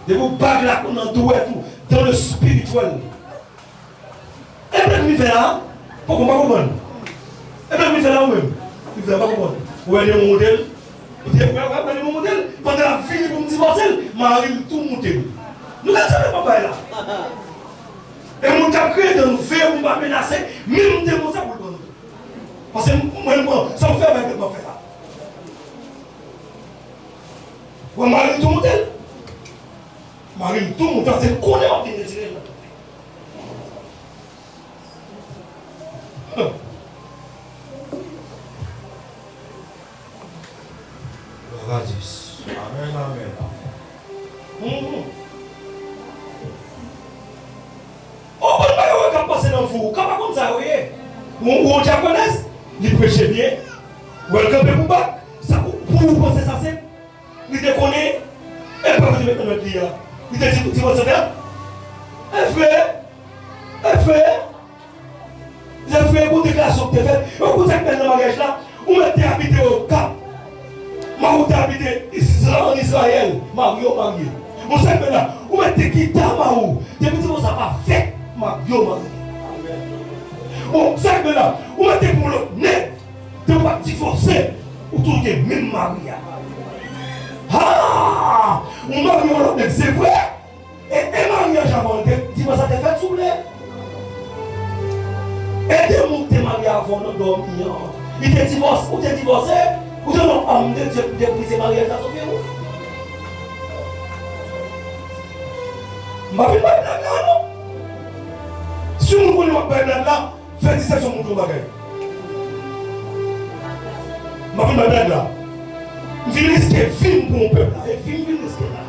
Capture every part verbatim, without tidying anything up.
Depi w bag la konn nan dwèt ou, dans le spirituel. E blag mi fè la, poko pa konprann. E blag mi fè la ou menm. Mi fè pa konprann. Ou wè de yon modèl. Ou te wè wè de yon modèl. Pandan l ap vini pou m divòse l, mari l tou moute l. Nou gade sa nan bagay la. E moun k ap kreye dan nou veye pou m pa menase, menm demoze pou l pran nou. Paske mwen, mwen, sa m fè, mwen, mwen fè la. Wè mari l tou moute l. Mari l tou moute l, se l konnen w ap vin retire l nan tou. Glwa a Dye. Amèn, amèn. Mhm. On bon bagay wè k ap pase nan vi w, ka pa konn sa yo ye. Ou, ou on dyakonès, li preche byen, wè l kanpe pou bak, sa pou, pou ou panse sa se, li te konnen, e pa kote met nan nòt li a, li te di, di konsa fè. E vre, e vre. Lè frè, gon deklarasyon ki te fèt, yo konn sa k bèl nan maryaj la, ou mèt te abite Okap. Mari w te abite Izra-, ann Izrayèl, mari w marye. Bon, sa k bèl la, ou mèt te kite mari w. Depi ti bon sa pa fèt, mari w marye. Bon, sa k bèl la, ou mèt te pran lòt nèg, depi w ap divòse, ou toujou gen menm mari a. Ha! Ou marye yon lòt nèg, se vre? E, e maryaj avan, te, divòs la te fèt, souple? E de moun ki te marye avan w nan dòmi an, li te divòs-, ou te divòse? Ou te nan òm de Dye pou te brize maryaj la sou fil ou? M pa vin bay blag la, non. Si yon moun konnen m ap bay blag la, fè distraksyon pou m di yon bagay. M ap vin bay blag la. M vin riske vi m pou yon pèp la. E vi m vin riske la.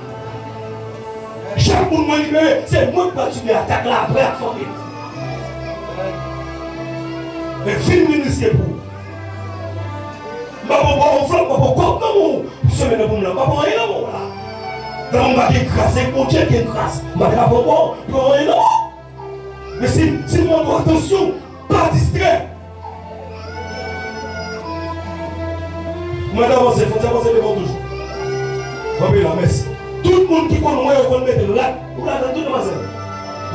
Chak moun mwen libere, se mwen k pral sibi atak la apre ak fanmi m. E vi m vin riske pou. M pa pran bò yon flòt, m pa pran kòb nan men w pou semèn nan pou m la. M pa pran anyen nan men w la. Nan m pa gen gras, se Bondye ki gen gras. M pa te ka pran bò, pran anyen nan men w. Men si, si m mande w atansyon, pa distrè. Mwen te avanse, fò n te avanse devan toujou. Kanpe la, mèsi. Tout moun ki konn wè yo konn mete rad, ou ladan tou demwazèl.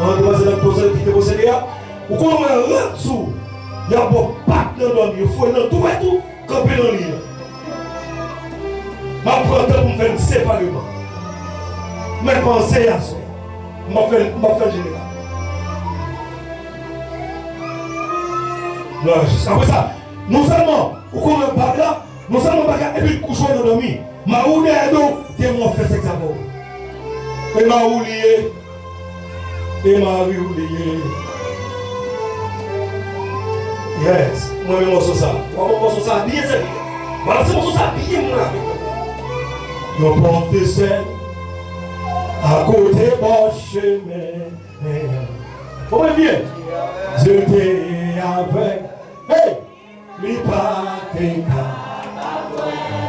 Mwen demwazèl ak posèl ki te posede a, ou konn wè rad sou, y ap ba w pat nan dòmi, yo foure nan dwèt ou. Kanpe nan liy la. M ap pran tan pou m fè l separeman. Mèt pa anseye aswè. M ap fè l, m ap fè l jeneral. Glwa a Jezi. Apre sa, non sèlman ou konn wè bag la, non sèlman bag la, epi l kouche w nan dòmi. Mari w dèyè do w, de mwa w fè sèks avè w. E mari w li ye. E mari w li ye. Yes. Mwen renmen mòso sa. W ap pran mòso sa byen serye. Balanse mòso sa byen mwen avèk mwen. Yon pòt de sèl akote bò chemen. Konprann byen. Dye te avèk. Hey! Li pa te ka.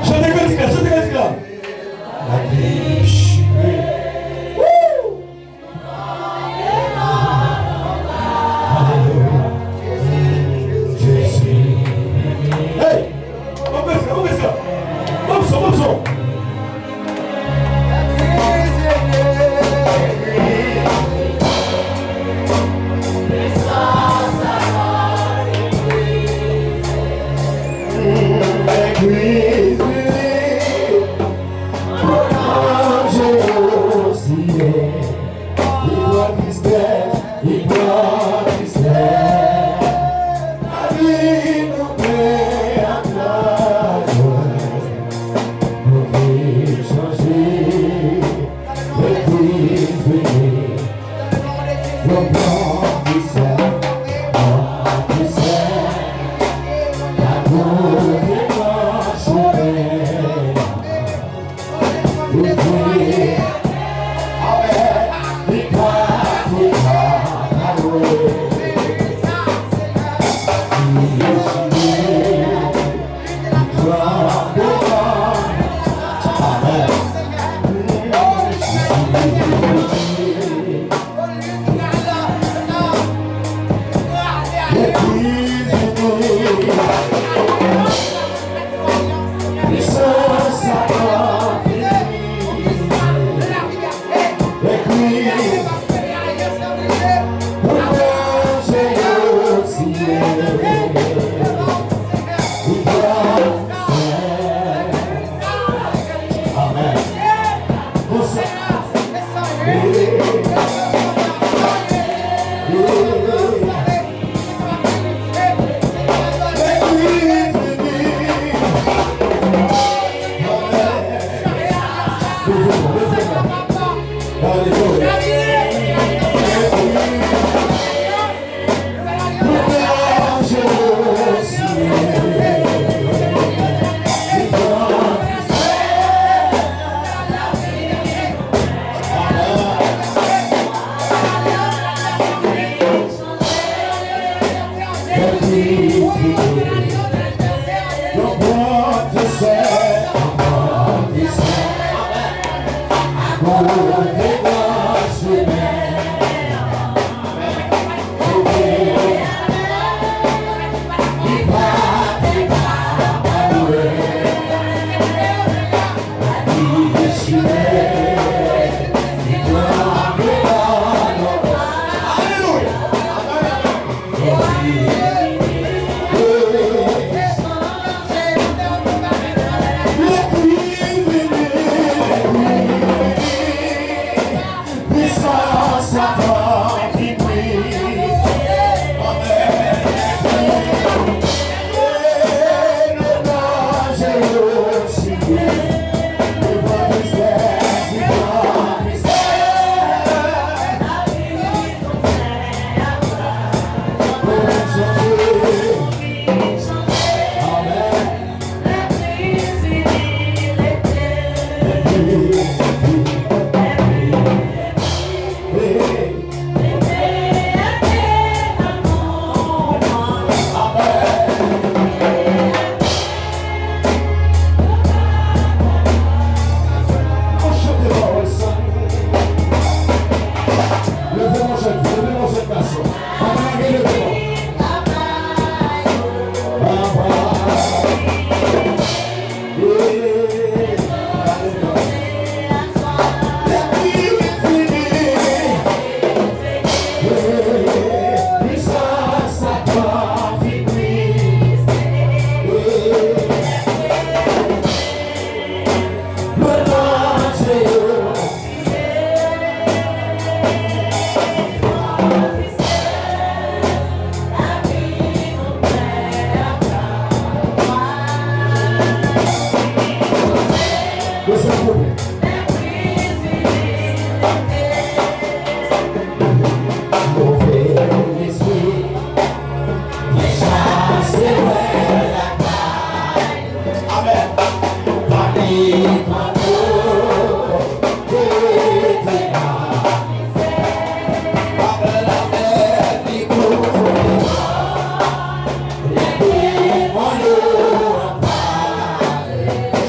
Chante kantik la, chante kantik la. La dechire. Woo! Jezi. Hey! Bon, bèf la, bon, bèf la. Bon, son, bon, son.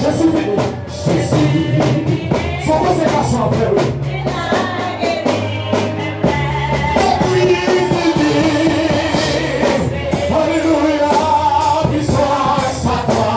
Jezi vini. Jezi vini. Se konsekrasyon an fè, wi. Legliz vini. Alelouya. Pwisans a twa.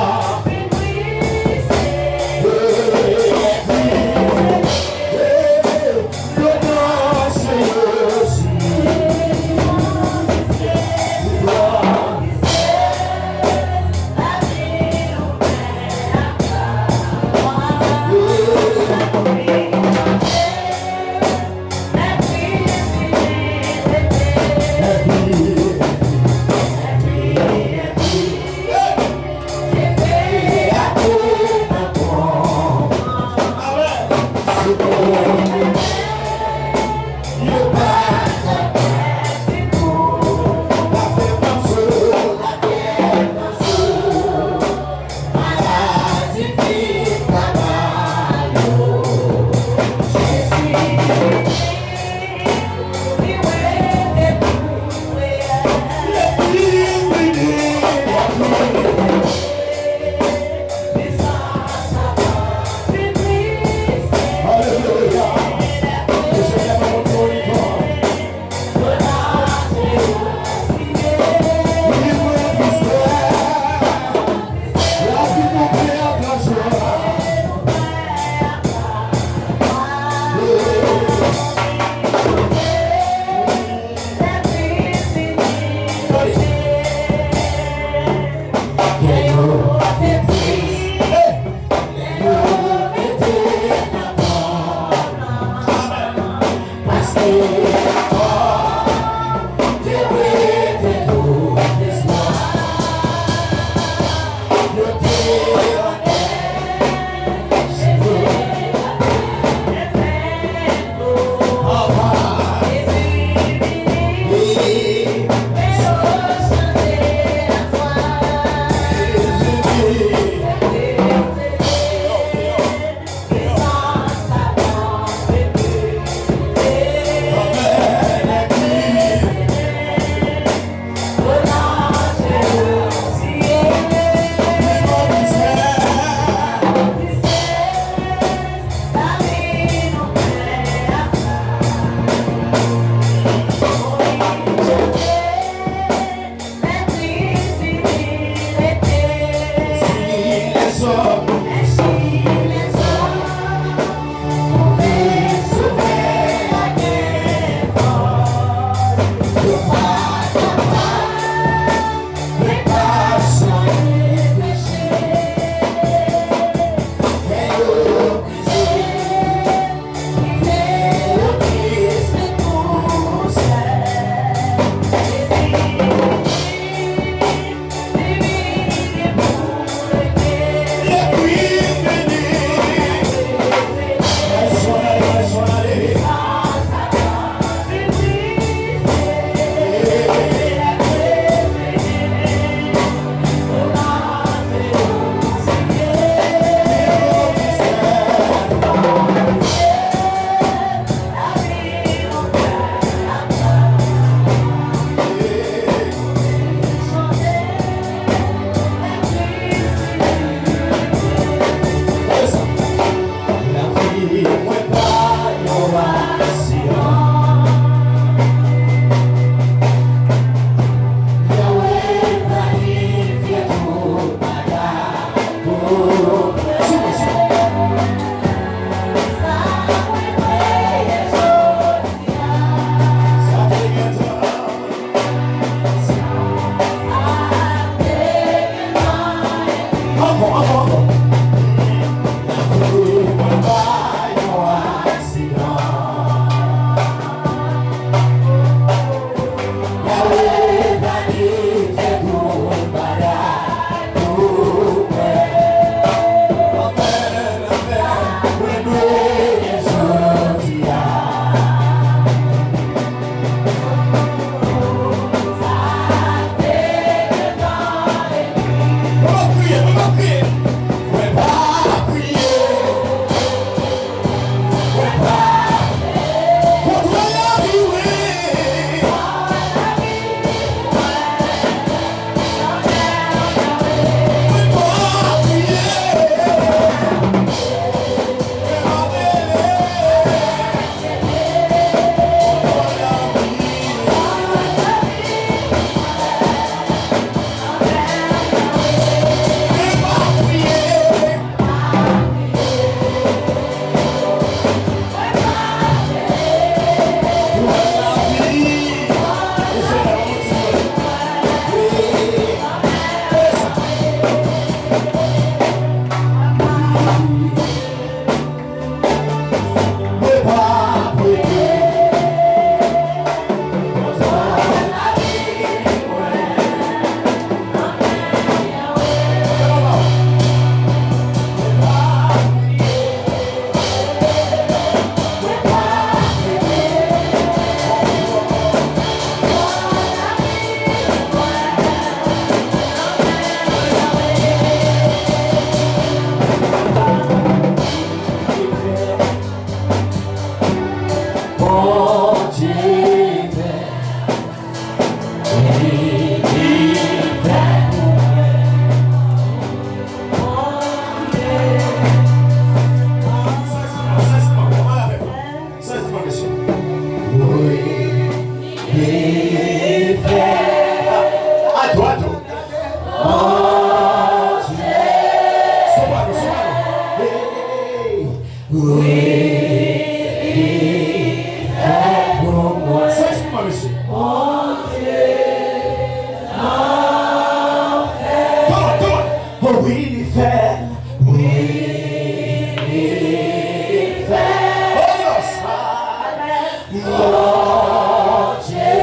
Bondye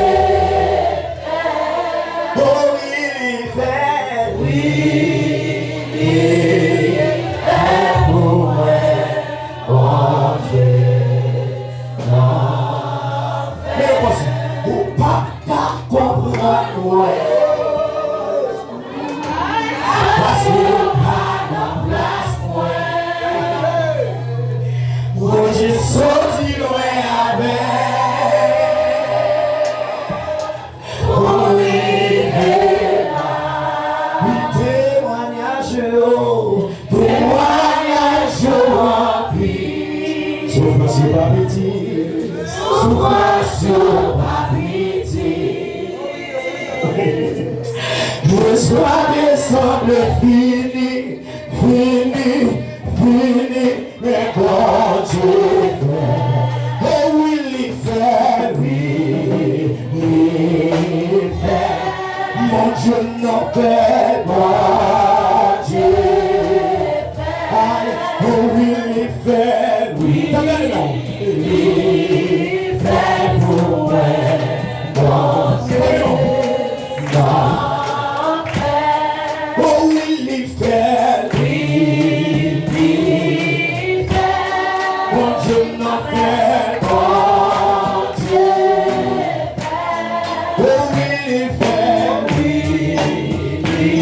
fè. O wi, li fè. Wi, li fè pou mwen. Bondye nan fè. Men konsa, ou p ap ka konprann mwen. Paske ou pa nan plas mwen. Bondye soti lwen avè. Pou rive la. Wi, temwanyaj yo, temwanyaj yo anpil. Soufrans yo pa piti. Soufrans yo pa piti. Lespwa de sanble fini, fini, fini, men Bondye fè. E wi, li fè, wi, li fè. Bondye nan fè, Bondye fè. Ay, e wi, li fè, wi. Tande non. Li fè pou mwen. Bondye nan fè. O wi, li fè. Wi, li fè. Bondye nan fè. Bondye fè. O wi, li fè. Wi, li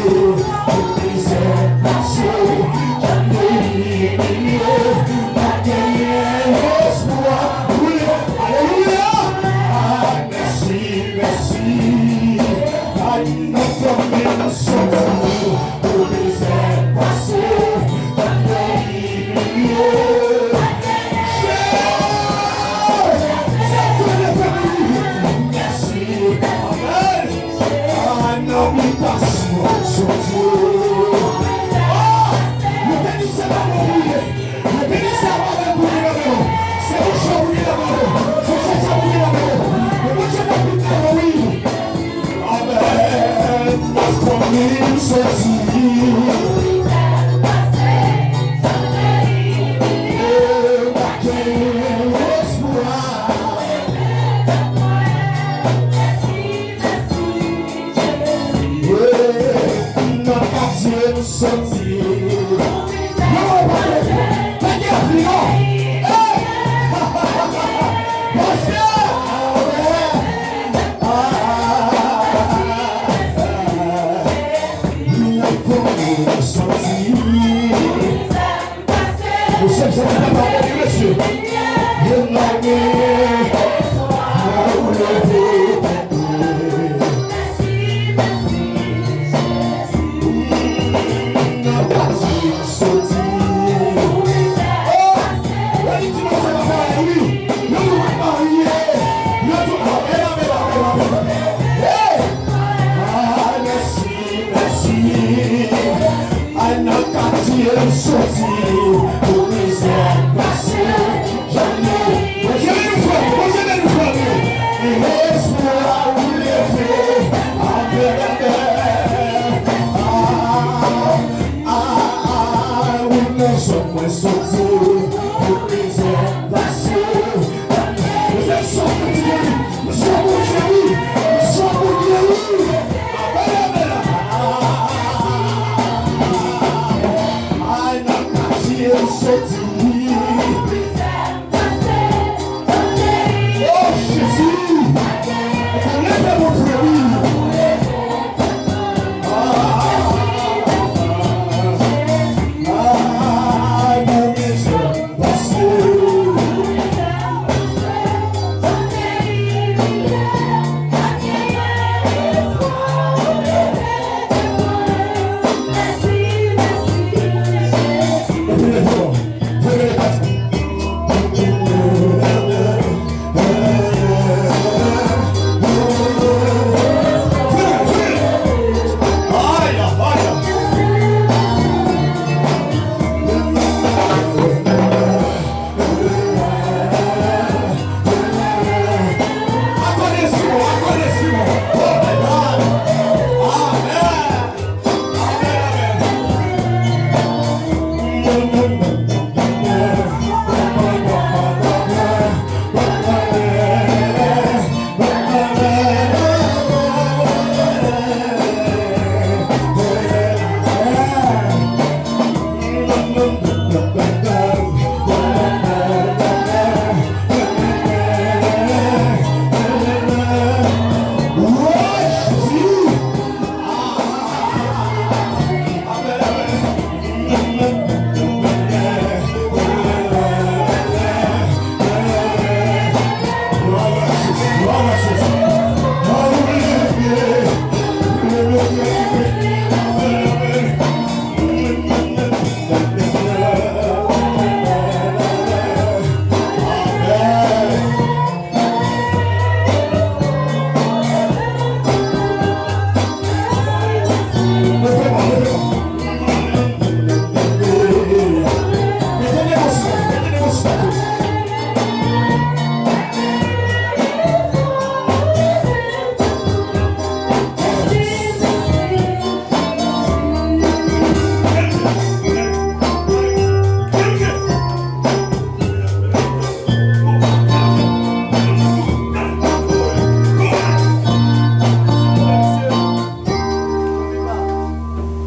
Pou mizè pase, jan peyi imilye, pa genyen espwa. Wi, alelouya! Ah, mèsi, mèsi. Ay, nan fanmi nou soti, pou mizè pase, jan peyi imilye. Jezi! Sa konnen fanmi nou. Mèsi. Amèn. Ah, nan bitasyon soti. Ah, nou te di se pa bon pou ye. Nou te di se pa bon pou ye nan men w. Se bouch ou pou ye nan men w. Se tèt ou pou ye nan men w. Men Bondye pa pou tèt ou, wi. Amèn. Nan fanmi m soti. E pa gen espwa. Nan katye m soti. Yo, pa gen, pa gen afli non. Hey! Pastè! Amen. Ah, ah, ah, ah. Nan kote m soti. Mesye, mesye, mesye, mesye. Yo nonmen mwen, ou leve tèt mwen. Nan pati soti. Oh! Yo di ti moun sa pa parèy, wi. Yo di w pa marye. Yo di w, amen, amen, amen, amen. Hey! Ah, mèsi. Mèsi, ay nan katye m soti, pou mizè pase, jan nou. Bondye beni nou, frè m, Bondye beni nou, frè m. Espwa ou leve, amèn, amèn. Ah, ah, ah, wi, nan zòn mwen soti, pou mizè pase. Mizè soti, Mesye Bondye wi, mesye Bondye wi. Amen, amen. Ay, nan katye m soti. Oh, Jezi. Leve Bondye wi. Ay, Bondye. Amen.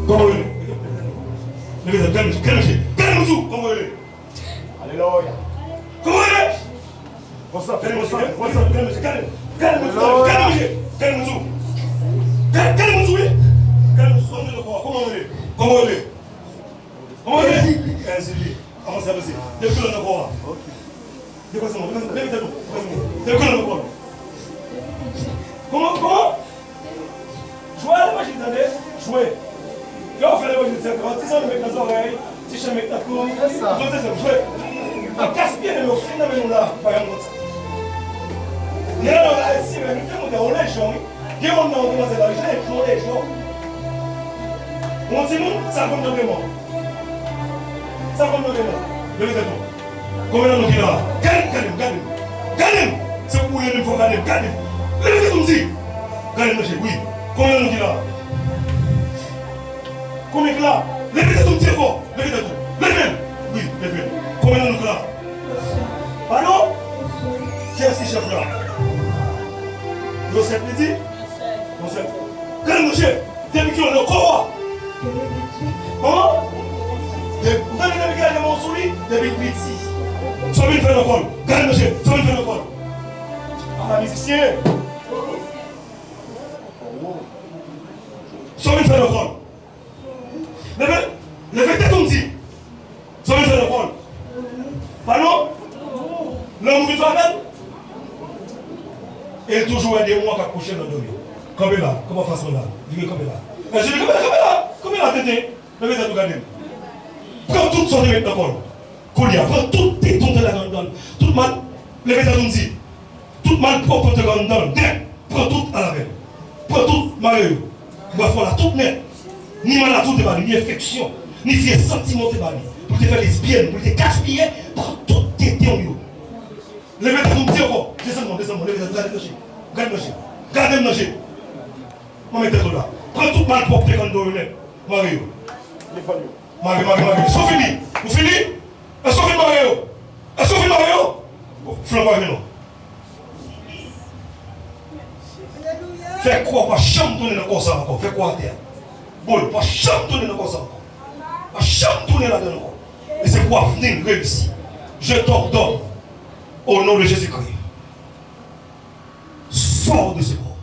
Kòman w rele? Leve tèt, gade mesye, gade mesye, gade moun sou, kòman w rele? Alelouya. Kòman w rele? What's up? Gade mesye, gade, gade mesye, gade, gade mesye, gade mesye, gade moun sou. Gade, gade moun sou, wi. Gade moun sou, gade moun sou. Kòman w rele? Kòman w rele? Èzili. Avanse, avanse. Depi kilè nan kò a? Dekwase mwen, leve tèt ou. Dekwase mwen. Depi kilè nan kò a? Kòman, kòman? Jwe levanjil, tande. Jwe. Lè w fè levanjil, se ti zanmi met nan zòrèy, ti chen met nan kou. Jwe, jwe. Ap gaspiye, men yo fin nan men nou la, pa yon konsa. Nè yo la, si men nou te monte yon lejyon, wi. Gen moun nan yo kòmanse la, lejyon, lejyon. Yon timoun, sa konn nan demon. Sa konn nan demon. Leve tèt ou. Konbyen nan nou ki la? Gade m, gade m, gade m. Gade m! Se pou boule menm fò gade m, gade m. Leve tèt ou m di. Gade m nan je, wi. Konbyen nan nou ki la? Konbyen ki la? Leve tèt ou m di ankò. Leve tèt ou. Leve l. Wi, leve l. Konbyen nan nou ki la? Padon? Kiyès ki chèf la? Yosèf li di? Yosèf. Gade m nan je. Depi kilè nan kò a? Kòman? De-, ou tande depi kilè demon sou li? Depi l piti. Sa w vin fè nan kò l? Gade m nan je. Sa w vin fè nan kò l? Ah, mizisyen. Sa w vin fè nan kò l? Leve, leve tèt ou m di. Sa w vin fè nan kò l? Padon? Lanmou vin fè avè l? E l toujou wè demon an k ap kouche nan dòmi. Kanpe la, kanpe anfas mwen la. Vire kanpe la. Èzili, kanpe la, kanpe la. Kanpe la, tenten. Leve tèt ou gade m. Pran tout sa w te met nan kò l. Kounye a, pran tout tete w te lage anndan l. Tout mal, leve tèt ou m di. Tout malpwòpte w te gen anndan l. Nèt. Pran tout al avè l. Pran tout, mare yo. Bwè fò la tout nèt. Ni maladi w te ba li, ni enfeksyon, ni vye santiman w te ba li. Pou l te fè lesbyèn, pou l te gaspiye, pran tout tete w yo. Leve tèt ou m di ankò. Desann non, desann non, leve tèt ou, gade m nan je. Gade m nan je. Gade m nan je. Mwen met tèt ou la. Pran tout malpwòpte k anndan w yo nèt. Mare yo. Mare, mare, mare. Èske w fini? Ou fini? Èske w fin mare yo? Èske w fin mare yo? Bon, flanbo avè nou. Fè kwa w pa janm tounen nan kò sa ankò. Fè kwa atè a. Bon, w pa janm tounen nan kò sa ankò. W pa janm tounen ladan l ankò. E se pou avni l reyisi. Je t'ordonne, au nom de Jésus-Christ, sors de ce corps.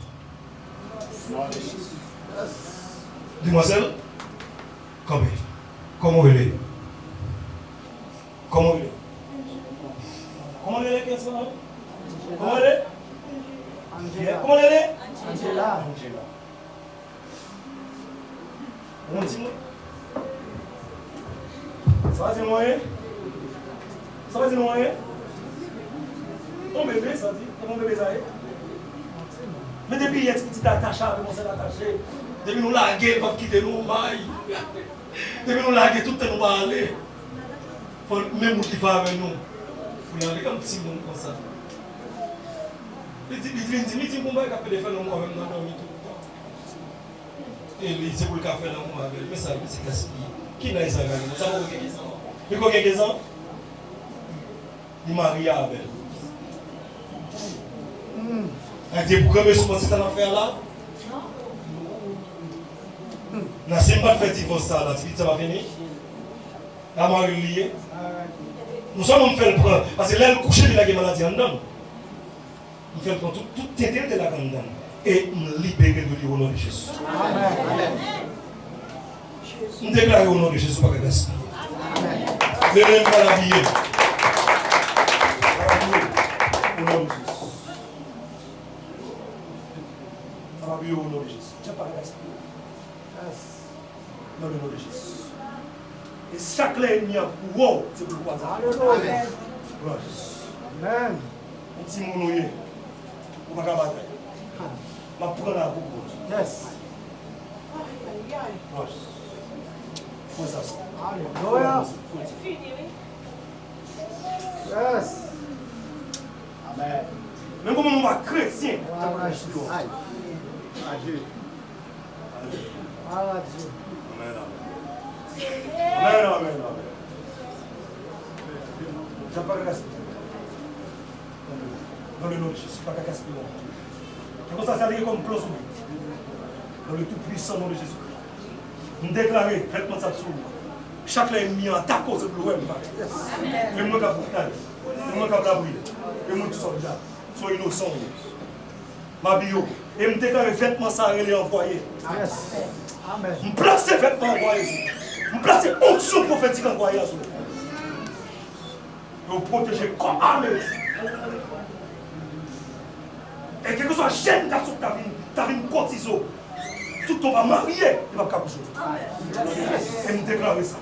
Demwazèl, kanpe. Kòman w rele? Kòman w rele? Kòman w rele, kiyès ou ye? Kòman w rele? Angela. Kòman w rele? Angela. Angela. Yon timoun. Sa pa di nou anyen? Sa pa di nou anyen? Yon bebe, sa di? Kòman bebe sa ye? Men depi yè ti pitit atache avè m, yon sèl atache. Depi nou lage l, l p ap kite nou may. Depi nou lage, tout tan nou pa ale. Fò menm moun ki fè avè nou. Pou l ale kòm timoun konsa. Li di, li vin di m, li di m gon bagay k ap pede fè lanmou avè m nan dòmi tout tan. E li, se pou l ka fè lanmou avè l. Men sa, li se gaspiye. Ki nan sa gade? Sa poko gen kenz an. Li poko gen kenz an? Li marye avè l. Adye pou granmesi, w panse sa n ap fè a la? La, si m pa t fè divòs sa la, ti pitit sa pa fini? A mari l li ye. Non sèlman m fè l pran, paske lè l kouche, li lage maladi anndan l. M fè l pran tout, tout tete l te lage anndan l. E m libere l de li o non de Jezi. Amèn. M deklare o non de Jezi, pa ka gaspiye. Mele m, pa l abiye. Pa l abiye. O non de Jezi. Pa l abiye o non de Jezi. Djab pa ka gaspiye. Dans le nom de Jésus. E chak lè ènmi an pou wè w, se pou l kwaze. Alelouya. Glwa a Jezi. Amèn. Yon timoun ou ye. Ou pa ka batay. M ap pran la pou Bondye. Yes. Glwa a Jezi. Fè sa, sa. Alelouya. Fè sa. Yes. Amèn. Men kòman ou pa kretyen? Glwa a Jezi. Adye. Glwa a Dye. Amèn, amèn. Amèn, amèn, amèn. Djab pa ka gaspiye. Dans le nom de Jésus, pa ka gaspiye. Se konsa sa li ye kòm plan sou mwen. Dans le tout puissant nom de Jésus-Christ. M deklare, fèt mwen sa sou ou. Chak lè ènmi an atake w, se pou l wè m pa. Men mwen k ap batay. Men mwen k ap lapriyè. Men mwen ki sòlda. Se yon inosan w ye. M abiye w. E m deklare vètman sa a rele anvwaye. M plase vètman anvwaye sou ou. M plase onksyon pwofetik anvwaye a sou ou. E w pwoteje kò ame yo. E kèlkeswa jèn gason ki ta vin, ta vin koutize w, toutan w pa marye, li p ap ka koutize w. E m deklare sa.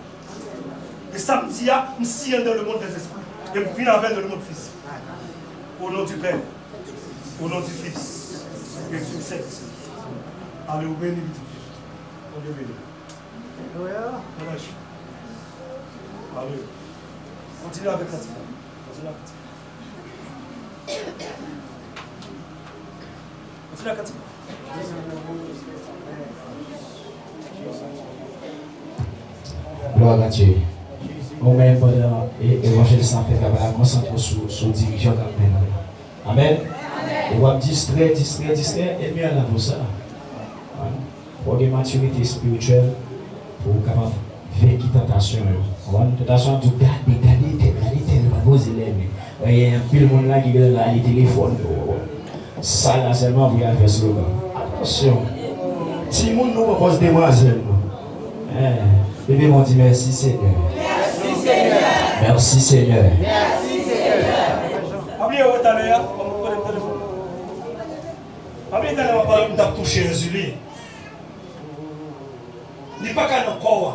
E sa m di a, m siyen l dans le monde des esprits. E m vin avè l dans le monde physique. Au nom du Père, au nom du Fils, et du Saint-Esprit. Ale, ou beni, pitit fi. Bondye beni. Alelouya. Alelouya. Kontinye avèk kantik la. Kontinye avèk kantik la. Kontinye avèk kantik la. Glwa a Dye. Ou menm, pandan e, evanjelis la ap fè travay la, konsantre w sou, sou direksyon k ap mennen w. Amèn. E w ap distrè, distrè, distrè, ènmi an la pou sa. Fò w gen matirite espirityèl pou w kapab venki tantasyon yo. Konprann? Tantasyon an ap di w, "Gade, gade tèl, gade tèl, yo pa poze lève." Wè, gen anpil moun la ki genlè ale telefòn yo. Sa la sèlman pou y al fè slogan. Atansyon. Timoun nou pran pòz demwazèl nou. Eh, bebe bon di mèsi Senyè. Mèsi Senyè. Mèsi Senyè. Pa bliye wè talè a, ban mwen konnen telefòn. Pa bliye talè a, m ap pale, m t ap touche Èzili. Li pa ka nan kò a.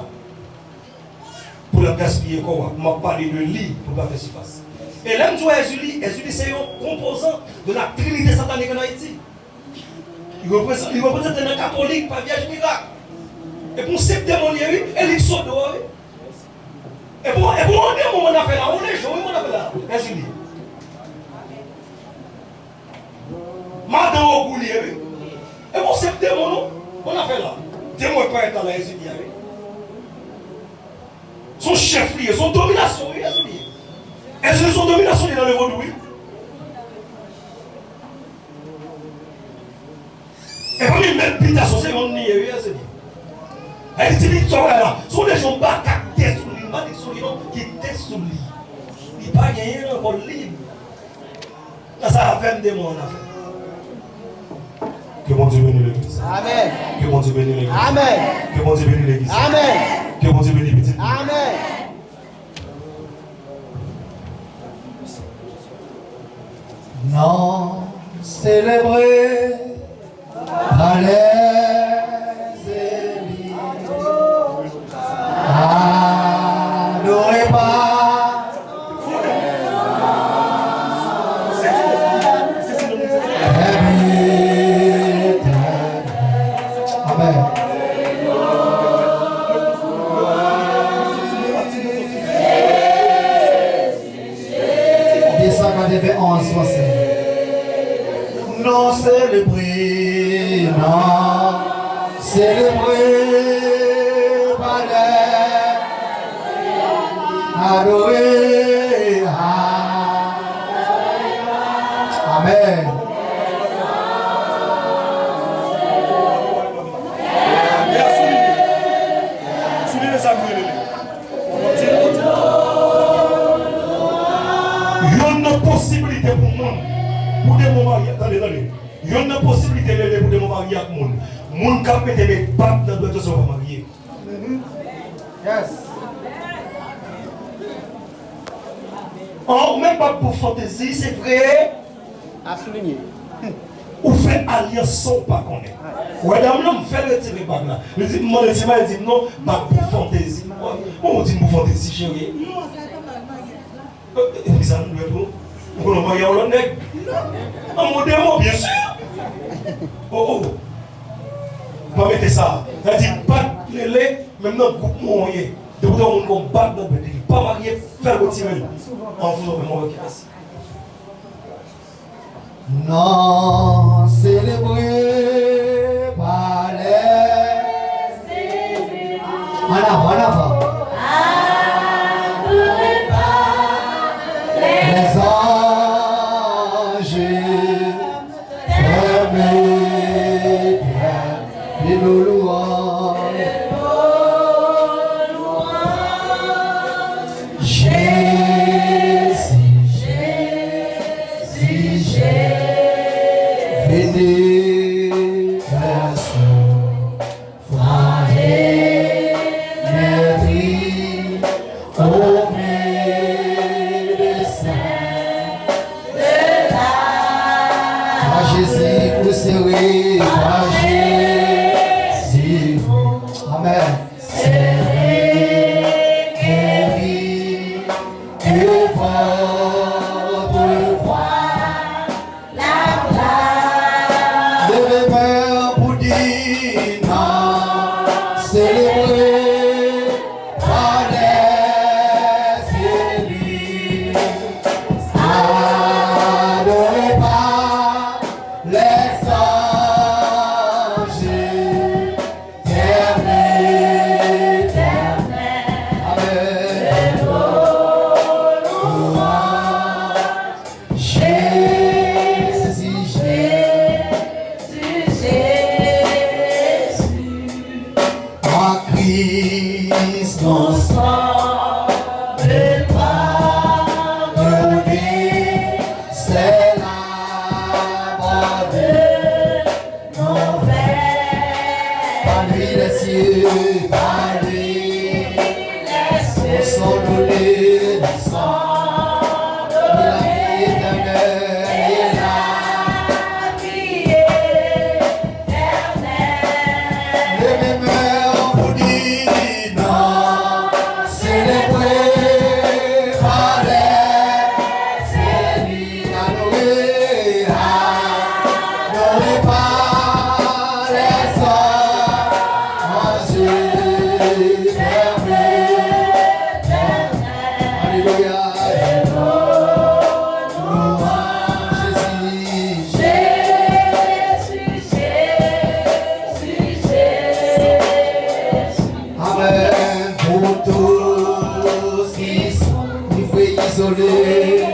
Pou l ap gaspiye kò a. M ap pale de li pou l pa fè sifas. E lè m di w Èzili, Èzili se yon konpozan de la trinite satanik ann Ayiti. Li reprezan-, li reprezante nan katolik pa Vyèj Mirak. E pou yon sèt demon li ye, wi. E li k sodo a, wi. E pou, e pou yon demon mwen afè la, yon lejon, wi, mwen afè la. Èzili. Madan ogou li ye, wi. E bon, se demon, non? Bon afè la. Demon e parèt la, la, Èzili a, wi. Se yon chèf li ye, se yon dominasyon, wi, Èzili ye. Èzili se yon dominasyon li nan levodou, wi. E pami mèt bitasyon, se yon li ye, wi, Èzili. Èzili, sa w wè la, se yon lejon makak te sou li, m pa di sou li, non, ki te sou li. Li pa genyen ankò lib. Nan sa avè m demon an afè. Ke Bondye beni legliz. Amèn. Ke Bondye beni legliz. Amèn. Ke Bondye beni legliz. Amèn. Ke Bondye beni pitit. Amèn. Non, selebre. Alèz eli, adore pa. Amèn. De san katreven onz, panse. Non selebre, non selebre, palè, adore, a. Amèn. Souliye sa m rele li. Yonn nan posiblite pou moun, pou demon marye, tande, tande. Yonn nan posiblite lele pou demon marye ak moun. Moun k ap mete bag nan dwèt yo san yo pa marye. Yes. An, ou met bag pou fantezi, se vre. A soulinye. Ou fè alyans san w pa konnen. Ou wè dam nan, m fè l retire bag la. Li di, m mande si bag, li di m non, bag pou fantezi. Bon, ou di m pou fantezi, cheri. E, e, kisa nou dwe tou? Ou konnen w marye a yon lòt nèg? An, mwen demon, byen si. O, o. Pa mete sa. Sa di, bag lele, menm nan gwoup mwen w ye. Depi w wè yon moun gen yon bag nan dwèt li, li pa marye, fè l retire l. An, fou, mwen, mwen, ok, mèsi. Non selebre pa lè. Ann avan, ann avan. Lèzanj fèmen. Pi nou lwanj. Jezi, Jezi, Jezi, vini. Par Jésus. Amen. Serez guéris de votre foi. Leve men pou di non, selebre pa lèzeli, adore pa lèzanj. Tèm etènèl. Amen. Louanj. Jésus, Jésus, Jésus. En Christ nous sommes pardonnés, c'est la parole nouvelle. Par lui les cieux, par lui les cieux sont donnés, sont donnés. Et la vie éternelle, et la vie éternelle. Leve men pou di non, selebre pa lèzeli, adore, adore pa lèzanj. Alelouya. Louanj Jezi. Jezi, Jezi, Jezi. Amen. Pour tous qui sont, qui vivent isolés.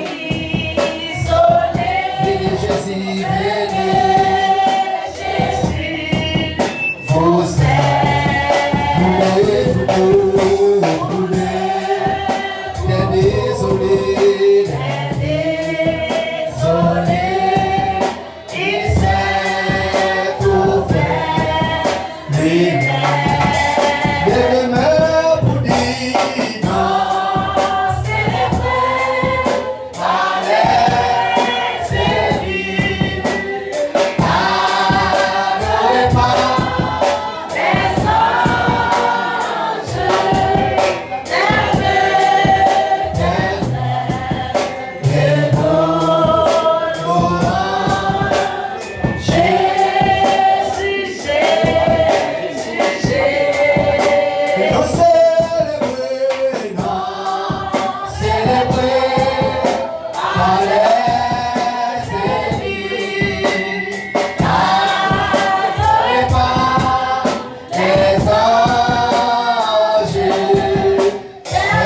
Isolés. Venez Jésus, venez Jésus. Vous êtes, vous êtes, vous êtes, vous êtes désolé, désolé. Il s'est ouvert lui-même. Leve men pou di non, selebre pa lèzeli, adore pa lèzanj.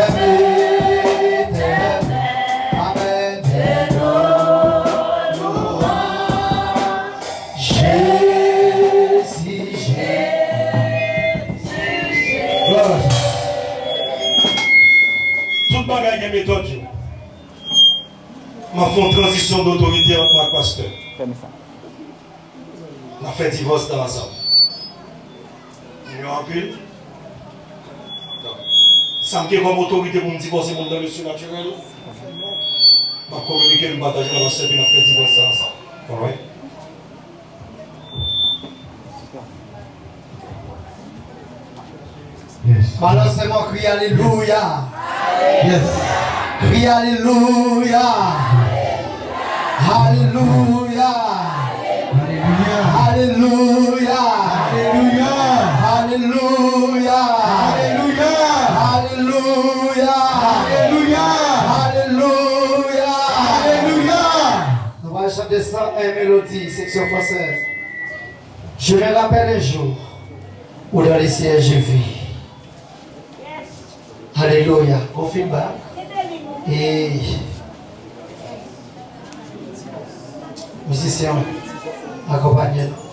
Lèzanj, tèm etènèl. Amen. Louanj. Jezi, Jezi. Glwa a Jezi. Tout bagay gen metòd yo. M ap fè yon tranzisyon dotorite ant mwen ak pastè. Fèmen sa. N ap fè divòs la ansanm. Nou anpil. Donk, sa m gen kòm otorite pou m divòse moun nan le sinatirèl, m ap kominike l, m pataje l avèk pastè, epi n ap fè divòs la ansanm. Alright? Yes. Balance men w, kriye alelouya. Yes. Kriye alelouya. Alelouya. Alelouya. Alelouya. Nou pral chante san en melodi, seksyon fransèz. Je me rappelle un jour où dans le ciel je vis. Alelouya. Gon feedback. E mizisyen, akonpanye nou.